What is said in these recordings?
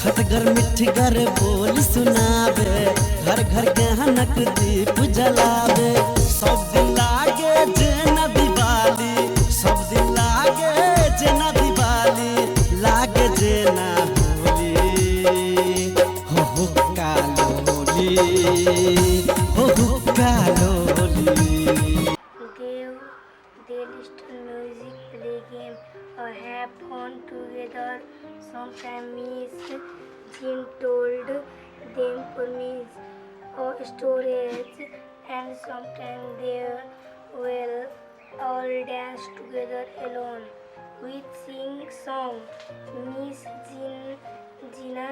खटगर मिठगर बोल सुनाबे, घर घर ज्ञानक दीप जलाबे। सब दिन लागे जेना दिवाली, सब दिन लागे जेना दिवाली, लागे जेना होली, हो हो कालोली, हो हो कालोली। They listen music, play game, or have fun together. Sometimes Miss Jean told them promise or stories, and sometimes they will all dance together alone with sing song. Miss Jean, Gina,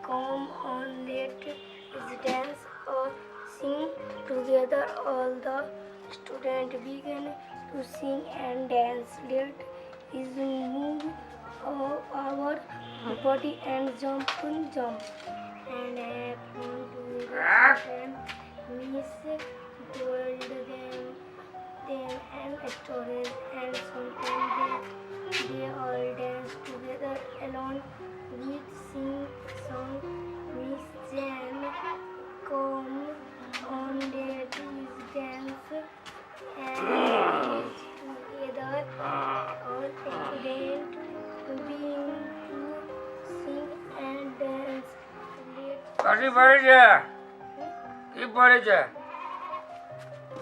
come on, let us dance or sing together. All the students began to sing and dance. Let us move our body and jump and jump and have fun together. Sometimes Miss told them and stories, and sometimes they all dance together alone with sing song. Miss Jane, come on, let us dance and dance together. All students begin to sing and dance. Let कथी पढ़ै छै? की पढ़ै छै?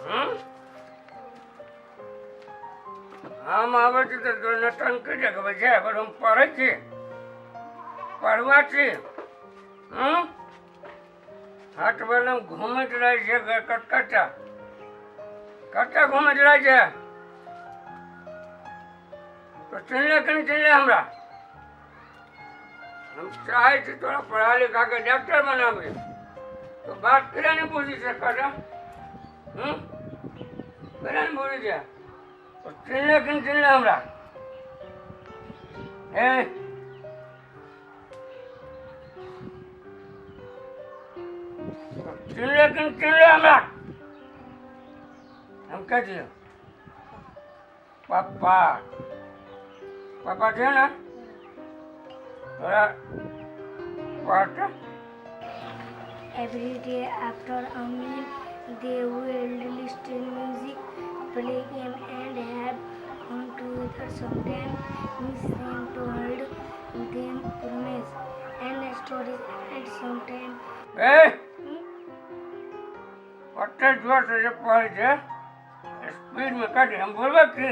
हूँ? हम आबै छी तऽ तोर नौटंकी देखबै छै, पर हम पढ़ै छी, पढ़ुआ छी। हूँ? हाट बलम घूमैत रहै छै। कतऽ कतऽ घूमैत रहै छै? तो चिन्हले कि नहि चिन्हले हमरा? हम चाहै छी तोरा पढ़ा लिखा के डॉक्टर बनाबी, तो बात केना नहि बुझै छै कटा? हूँ, केना नहि बुझै छै? तो चिन्हले कि नहि चिन्हले हमरा? हे, चिन्हले कि नहि चिन्हले हमरा? हम कह दियौ पप्पा, पप्पा छै ने तोरा पढ़ते। Every day after a meal, they will listen music, play game, and have fun together. Sometimes Miss Jane told them promise and stories, and sometimes ए, ओते जोरसँ जे पढ़ै छै, स्पीडमे कट। हम बोलबै की,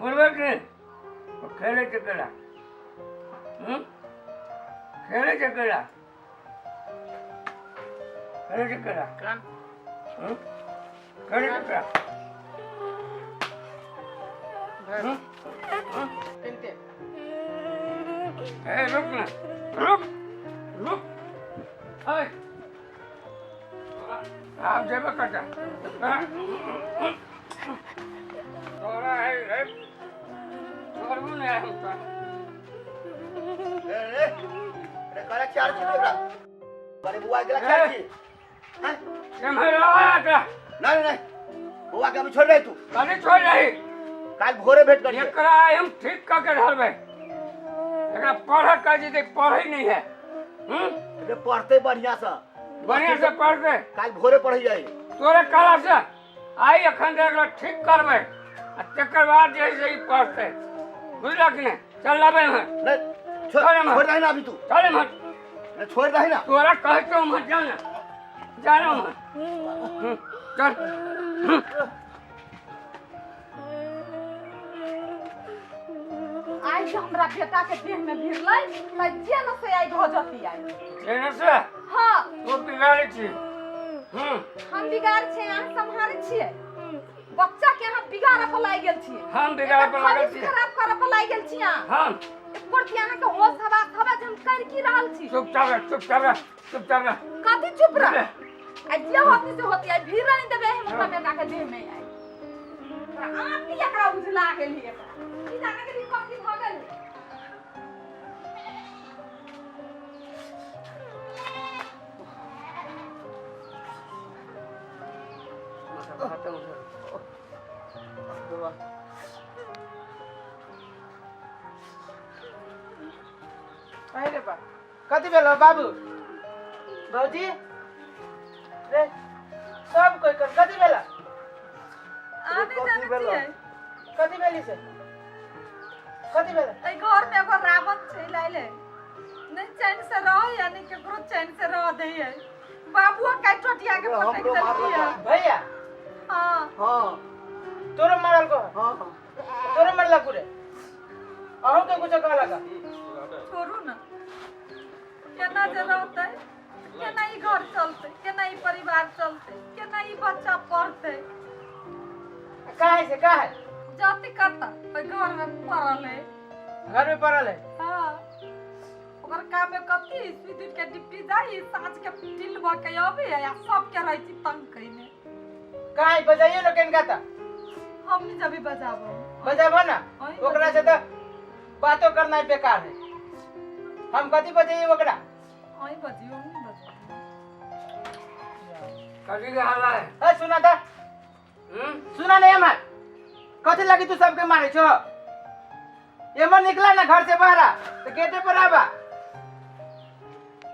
बोलबै की? ओ खेलै छै केला? हूँ, खेलै छै केला? खेलै छै केला? हूँ, खेलै छै केला? हूँ हूँ? ए, रुक ना, रुक रुक। ऐ, आब जेबे कटा तोरा? है है, छोड़बू नहि हम तोरा। रे रे रे, करा चार छी ओकरा। अरे बुआ गेला चार छी। हैं? केम्हर आया एकरा? नहीं नहीं, बौआ के अभी छोड़ रही तू। कथी छोड़ रही? काल भोरे भेंट करिए। एकरा आइ हम ठीक कऽ के रहबै। एकरा पढ़ऽ कहै छी तऽ पढ़ै नहि है। हम्म? रे, पढ़ते बढ़िया से। बढ़िया से पढ़ते। काल भोरे पढ़े जाई। तोरे कहला से आइ एखन तऽ एकरा ठीक करबै आ तकर बाद जे है से ई पढ़तै, बुझलक कि नहि? चल लाबै हम। नहीं, छोड़। छोड़ मत। छोड़ रही ना अभी तू। चल एम्हर। नहीं, छोड़ रही ना। तोरा कहै छौ उम्हर जा ना, जा ना उम्हर। चल। आइ जे हमरा बेटा के देह में भिड़लै तऽ जे न से आइ भऽ जती आइ। जे न से? हाँ। तू बिगाड़ै छी। हम बिगाड़ छियै? अहाँ सम्हारै छियै बच्चा के, अहाँ बिगाड़ऽ पर लागि गेल छियै। हम बिगाड़ऽ पर लागल भविष्य छियै? खराब करऽ पर लागि गेल छी अहाँ। हम? एको रत्ती अहाँके होश हवा हवा जे हम कर की रहल छी? चुपचाप रह, चुपचाप रह, चुपचाप रह। कथी चुप रह? आ जे होती से होती, आइ भीड़ नहीं देबै हम अपना बेटा के देह में। आइ आँटी एकरा उझला गेली, एकरा की जाने गेली कथी भऽ गेल। अरे बा कथी भेलो बाबू भौजी रे सब कोई कर कथी भेला अहाँ नहि कथी जानै भेलो? छियै कथी भेली से कथी भेला एहि घर में एगो रावण चलि आयल है नहि चैन से रह या नहि केकरो चैन से रह दै है बाबुआ के टोटिया के पटक हमरो देलकै है भैया हाँ हाँ तोरो मारल को हाँ तोरो मारल को रे अहूँ के कुछ कहलक छोड़ू ना केना जे रहतै केना ई घर चलतै केना ई परिवार चलतै केना ई बच्चा पढ़तै काहे से काहे जाति कतऽ ओहि घर में पड़ल है घर में पड़ल है हाँ ओकर काम में कथी सुति उठि के डिप्टी जाइ साँझ के टिल भऽ के अबै है आ सबके रहै छी तंग कयने काहे बजाइयो ना केनका ता हम नहीं जबी बजाबो बजाबो ना अहीं ओकरा से तो बातो करना बेकार है हम कथी बजाइए ओकरा अहीं बजियो हम नहीं बजाबो कथी के हल्ला है ए सुना था हम्म सुना नहीं हमार कथी लगी तू सबके मारे छो एमर निकला ना घर से बाहर तो गेटे पर आबा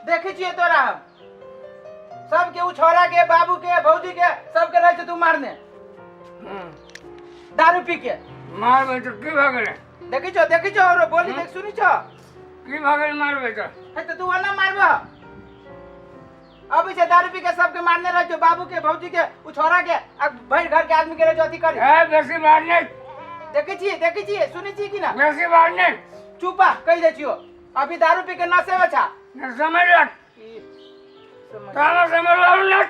देखी छियै तोरा हम सबके उ छोरा के बाबू के भौजी के सबके रहै छै तू मारने दारू पी के मारबै तऽ की भऽ गेलै देखी छो देखी छो और बोली देख सुनी छो की भऽ गेलै मारबै तऽ है तो तू ओना मारबह अभी से दारू पी के सबके मारने रहै छो बाबू के भौजी के उ छोरा के आ भरि घर के आदमी के रहै छो अथी करी ए बेसी बात नहि देखै छियै देखै छियै सुनै छियै कि ना बेसी बात नहि चुपा कहि दै छियो अभी दारू पी के नशे में छा नहि समझलक ई समझ ताना समझलक नहि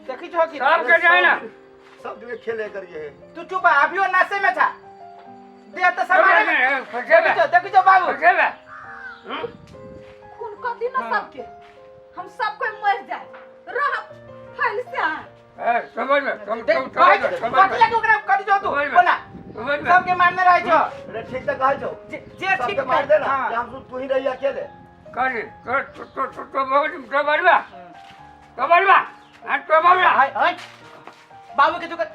देखी छो कि सबके जाइ ना सब जगह खेले करिए है तू चुप आ, अभियो नशे में छा दे तो समारे में फसेबे देखी छो देखी छो बाबू फसेबे खून कऽ दी ना सबके हम सब कोई मर जाए रह फैल से अहाँ ए समझ में तुम देख तुम भाई समझ में कथी लगे ओकरा करी छो तू समझ में। बोला समझ में सबके मारने रहै छो अरे ठीक तो कहै छौ जे जे ठीक सबके मार दे ना हाँ। कि हम तू ही रही अकेले करी तो तो तो तो तो बहुत तो बड़वा तो बड़वा हाँ तो बड़वा हाय हाय बाबू के तू कर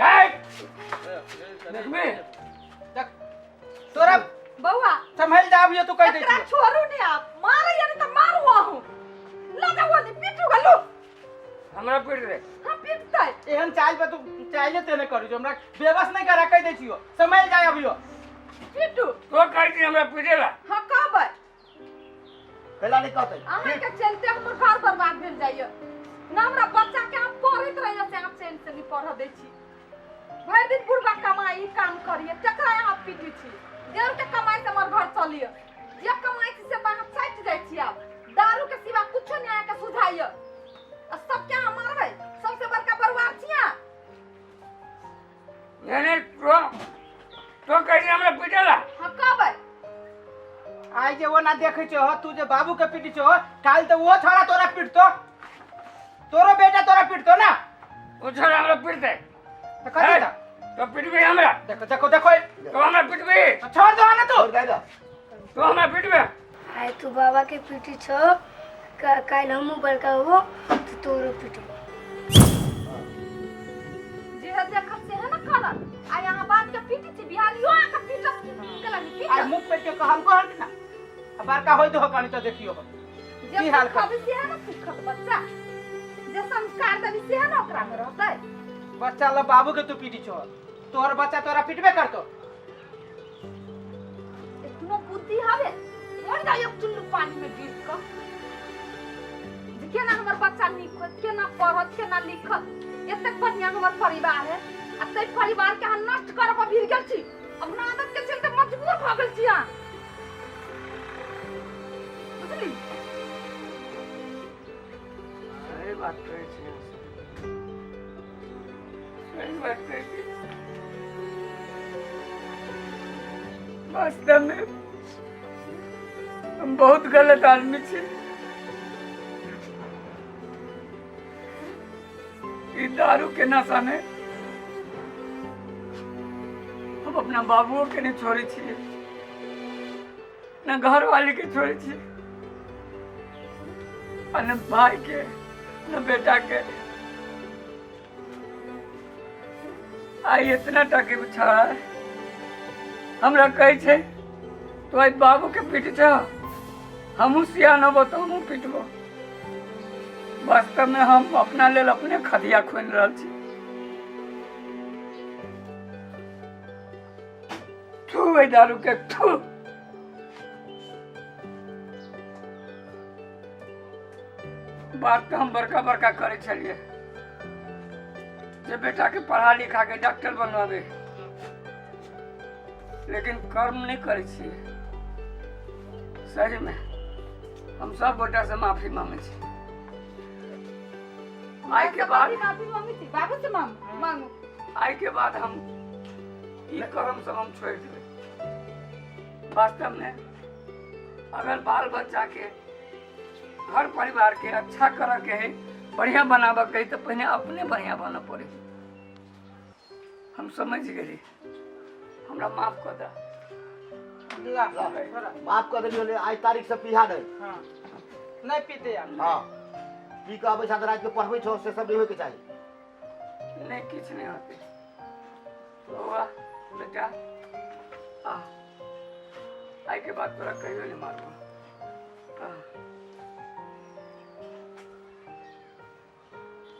ए देखबी देख तोरा बौआ संभल जा अभियो तू कहि दै एकरा छियो छोड़ू नहीं आप मारे या नहीं तो मारू अहूँ ला जाओ नहीं पीटू गलू हमरा पीट दे हम पीटते एहन चाल पे तू चाले ते नहीं करू जो हमरा बेबस नहीं करा कहि दै छियो संभल जा अभियो पीटू तो कहि दी हमरा पीटेला हाँ कहबै कैला नहीं कहते अहाँ के चलते हमर घर बर्बाद भेल जाइए ना हमरा बच्चा के अहाँ पढ़ैत रहिए से अहाँ चैन से नहीं पढ़ऽ दै छी भरि दिन बुढ़बा कमाई काम करिए तकरा अहाँ पीटै छी देर के कमाई से हमर घर चलिए जे कमाई छी से तऽ अहाँ चाटि जाइ छी आब दारू के सिवा कुछो नहीं अहाँके सुझाइए आ सबके अहाँ मारबै सबसे बड़का बरुआर छी अहाँ नहीं नहीं तो तो कहि दी हमरा पीटेला हाँ कहबै आइ जे ओना देखै छो तू जे बाबू के पीटी छो काल तऽ वो छोरा तोरा पीटतो तोरो बेटा तोरा पीटतो ना ओ छोरा हमरा पीटते तऽ कथी तऽ तो पीटबी हमरा देखो देखो देखो तो हमरा पीटबी छोड़ दो ना तू छोड़ दे दा तो हमरा पीटबे आइ तू बाबा के पीटी छो काल्हि हमहूँ बड़का होबो तऽ तोरो पीटबो जे है देखत से है ना करत आ यहाँ बात के पीटी छी बिहारियो आके पीटत की केला नहीं आइ पीटत मुँह पे के कहल कहल ना आ बड़का होय दो कनी तऽ देखियो जे की हाल कर सिखबी से है ना सीखत बच्चा जे संस्कार देबी से है ना ओकरा में रहतै बच्चा ला बाबू के तू पीटी छो तोहर बच्चा तोरा पीटबे करतो इतनो बुद्धि हवे मर जाय एक चुल्लू पानी में गिर क जे केना हमर बच्चा नीक होत केना पढ़त केना लिखत एतेक बढ़िया हमर परिवार है आ तै परिवार के अहाँ नष्ट करब भिड़ गेल छी अपना आदत के चलते मजबूर भऽ गेल छी अहाँ बुझली सही बात कहै छी अहाँ सब। सही बात कहै छी वास्तव में हम बहुत गलत आदमी छी ई दारू के नशा में हम अपना बाबुओ के नहीं छोड़े छियै न घरवाली के छोड़े छियै आ न भाई के न बेटा के आइ इतना टा के छौड़ा हमरा कहै छै तो आइ बाबू के पीट छ, हमहूँ सियान होबो तऽ हमहूँ पीटबो। वास्तव में हम अपना लेल अपने खदिया खोनि रहल छी। थू एहि दारू के थू। बात तऽ हम बड़का बड़का करै छलियै जे बेटा के पढ़ा लिखा के डॉक्टर बनवाबे, लेकिन कर्म नहि करै छियै। सही में हम सब गोटा से माफी मांगे छी। आइ के बाद माफी मांगे छी, बाबू से मांगू मांगू। आइ के बाद हम ई कर्म सब हम छोड़ि देबै। वास्तव में अगर बाल बच्चा के घर परिवार के अच्छा करऽ के है, बढ़िया बनाबऽ के है, तऽ पहिने अपने बढ़िया बनऽ पड़े। हम समझ गेली, हमरा माफ कऽ दे। ला, ला, थोड़ा। माफ कऽ देलियौ, ले आइ तारीख से पीहा नहि। हाँ, नहीं पीते यार। हाँ, पी कऽ अबै छह तऽ रातिके पढ़बै छौ, से सब नहि होइके चाही। नहि, किछु नहि होतै। बौआ बेटा आ, आइ के बाद तोरा कहियो नहि मारबो। आ।